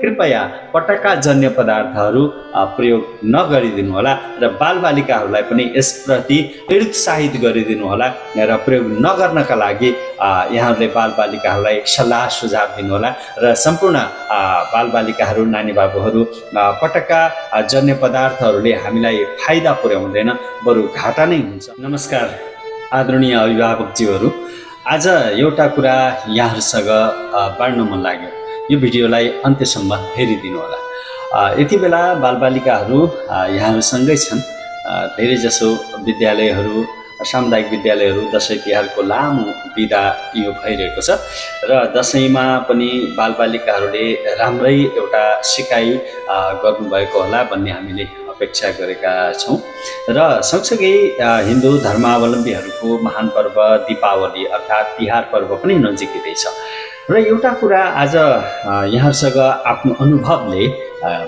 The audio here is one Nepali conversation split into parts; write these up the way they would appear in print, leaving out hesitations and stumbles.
कृपया पटक्का जन्य पदार्थहरू प्रयोग नगरिदिनु होला र बालबालिकाहरूलाई पनि यसप्रति निरुत्साहित गरिदिनु होला र प्रयोग नगर्नका लागि यहाँहरूले बालबालिकाहरूलाई सल्लाह सुझाव दिनु होला र सम्पूर्ण बालबालिकाहरू नानी बाबुहरू पटक्का जन्य पदार्थहरूले हामीलाई फाइदा पुर्याउँदैन बरु घाटा नै हुन्छ। नमस्कार आदरणीय अभिभावकज्यूहरू, आज एउटा कुरा यहाँहरूसँग बाँड्न मन लाग्यो। यो भिडियोलाई अन्त्यसम्म हेरिदिनु होला। यति बेला बालबालिकाहरू यहाँहरूसँगै छन्। धेरैजसो विद्यालयहरू, सामुदायिक विद्यालयहरू दसैँ तिहारको लामो बिदा यो भइरहेको छ र दसैँमा पनि बालबालिकाहरूले राम्रै एउटा सिकाइ गर्नुभएको होला भन्ने हामीले अपेक्षा गरेका छौँ र सँगसँगै हिन्दू धर्मावलम्बीहरूको महान पर्व दीपावली अर्थात् तिहार पर्व पनि नजिकै छ र एउटा कुरा आज यहाँहरूसँग आफ्नो अनुभवले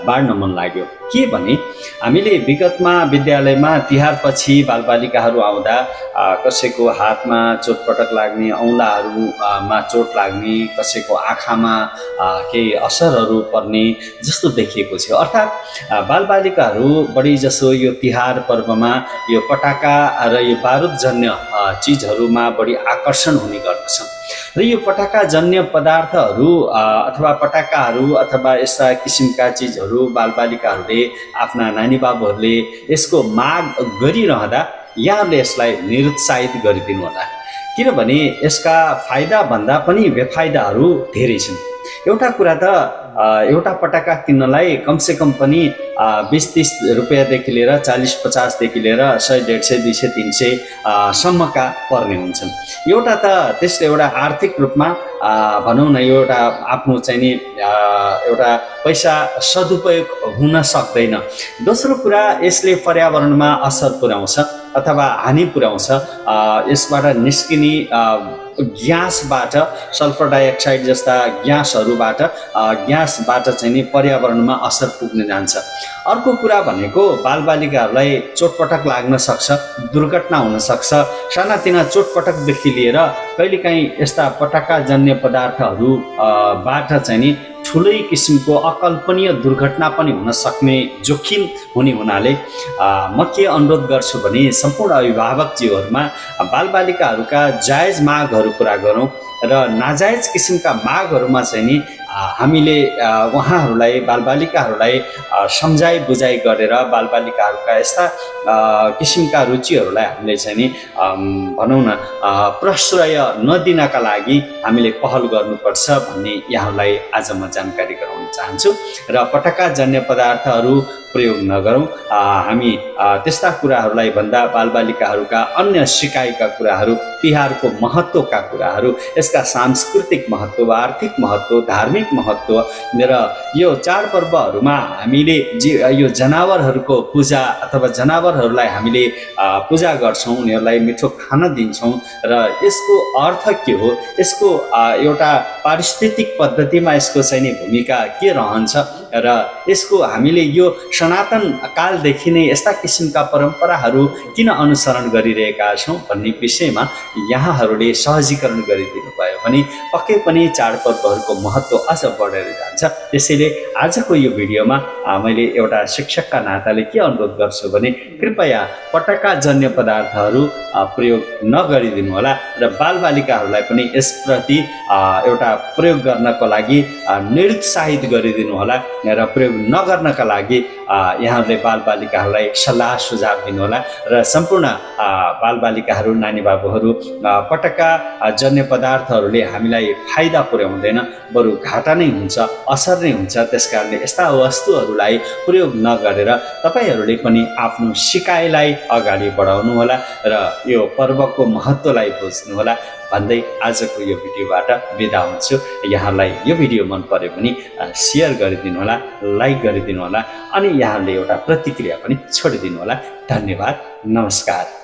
बाँड्न मन लाग्यो। के भने हामीले विगतमा विद्यालयमा तिहारपछि बालबालिकाहरू आउँदा कसैको हातमा चोटपटक लाग्ने, औँलाहरूमा चोट लाग्ने, कसैको आँखामा केही असरहरू पर्ने जस्तो देखिएको थियो। अर्थात् बालबालिकाहरू बढी जसो यो तिहार पर्वमा यो पटाका र यो बारुदजन्य चिजहरूमा बढी आकर्षण हुने गर्दछन् र यो पटाकाजन्य पदार्थहरू अथवा पटाकाहरू अथवा यस्ता किसिमका चिजहरू बालबालिकाहरूले आफ्ना नानी बाबुहरूले यसको माग गरिरहँदा यहाँहरूले यसलाई निरुत्साहित गरिदिनु होला, किनभने यसका फाइदा भन्दा पनि बेफाइदाहरू धेरै छन्। एउटा कुरा त एउटा पटाका किन्नलाई कमसेकम पनि 20-30 रुपियाँदेखि लिएर 40-50 देखि लिएर 100-150, 200-300 सम्मका पर्ने हुन्छन्। एउटा त त्यसले एउटा आर्थिक रूपमा भनौँ न एउटा आफ्नो चाहिँ नि एउटा पैसा सदुपयोग हुन सक्दैन। दोस्रो कुरा, यसले पर्यावरणमा असर पुर्याउँछ अथवा हानि पुर्याउँछ। यसबाट निस्किने ग्यासबाट, सल्फर डाइअक्साइड जस्ता ग्यासबाट चाहिँ नि पर्यावरणमा असर पुग्न जान्छ। अर्को कुरा भनेको बालबालिकाहरूलाई चोटपटक लाग्न सक्छ, दुर्घटना हुन सक्छ। सानातिना चोटपटकदेखि लिएर कहिलेकाहीँ यस्ता पटाकाजन्य पदार्थहरूबाट चाहिँ नि ठुलै किसिमको अकल्पनीय दुर्घटना पनि हुन सक्ने जोखिम हुने हुनाले म के अनुरोध गर्छु भने सम्पूर्ण अभिभावकज्यूहरूमा बालबालिकाहरूका जायज मागहरू पुरा गरौँ र नाजायज किसिमका मागहरूमा चाहिँ नि हामीले उहाँहरूलाई बालबालिकाहरूलाई सम्झाइ बुझाइ गरेर बालबालिकाहरूका यस्ता किसिमका रुचिहरूलाई हामीले चाहिँ नि भनौँ न प्रश्रय नदिनका लागि हामीले पहल गर्नुपर्छ भन्ने यहाँहरूलाई आज म जानकारी गराउन चाहन्छु र पटाकाजन्य पदार्थहरू प्रयोग नगरौँ। हामी त्यस्ता कुराहरूलाई भन्दा बालबालिकाहरूका अन्य सिकाइका कुराहरू, तिहारको महत्त्वका कुराहरू, यसका सांस्कृतिक महत्त्व, आर्थिक महत्त्व, धार्मिक महत्त्व र यो चाडपर्वहरूमा हामीले यो जनावरहरूको पूजा अथवा जनावरहरूलाई हामीले पूजा गर्छौँ, उनीहरूलाई मिठो खान दिन्छौँ र यसको अर्थ के हो, यसको एउटा पारिस्थितिक पद्धतिमा यसको चाहिँ नि भूमिका के रहन्छ र यसको हामीले यो सनातन कालदेखि नै यस्ता किसिमका परम्पराहरू किन अनुसरण गरिरहेका छौँ भन्ने विषयमा यहाँहरूले सहजीकरण गरिदिनु भयो भने पक्कै पनि चाडपर्वहरूको महत्त्व अझ बढेर जान्छ। त्यसैले आजको यो भिडियोमा मैले एउटा शिक्षकका नाताले के अनुरोध गर्छु भने कृपया पटाकाजन्य पदार्थहरू प्रयोग नगरिदिनु होला र बालबालिकाहरूलाई पनि यसप्रति एउटा प्रयोग गर्नको लागि निरुत्साहित गरिदिनु होला र प्रयोग नगर्नका लागि यहाँहरूले बालबालिकाहरूलाई सल्लाह सुझाव दिनु होला र सम्पूर्ण बालबालिकाहरू नानी बाबुहरू पटक्का जन्य पदार्थहरूले हामीलाई फाइदा पुर्याउँदैन बरु घाटा नै हुन्छ, असर नै हुन्छ। त्यसकारणले यस्ता वस्तुहरूलाई प्रयोग नगरेर तपाईँहरूले पनि आफ्नो सिकाइलाई अगाडि बढाउनु होला र यो पर्वको महत्त्वलाई बुझ्नु होला भन्दै आजको यो भिडियोबाट बिदा हुन्छु। यहाँलाई यो भिडियो मन पर्यो भने सेयर गरिदिनु होला, लाइक गरिदिनु होला अनि यहाँले एउटा प्रतिक्रिया पनि छोडिदिनु होला। धन्यवाद, नमस्कार।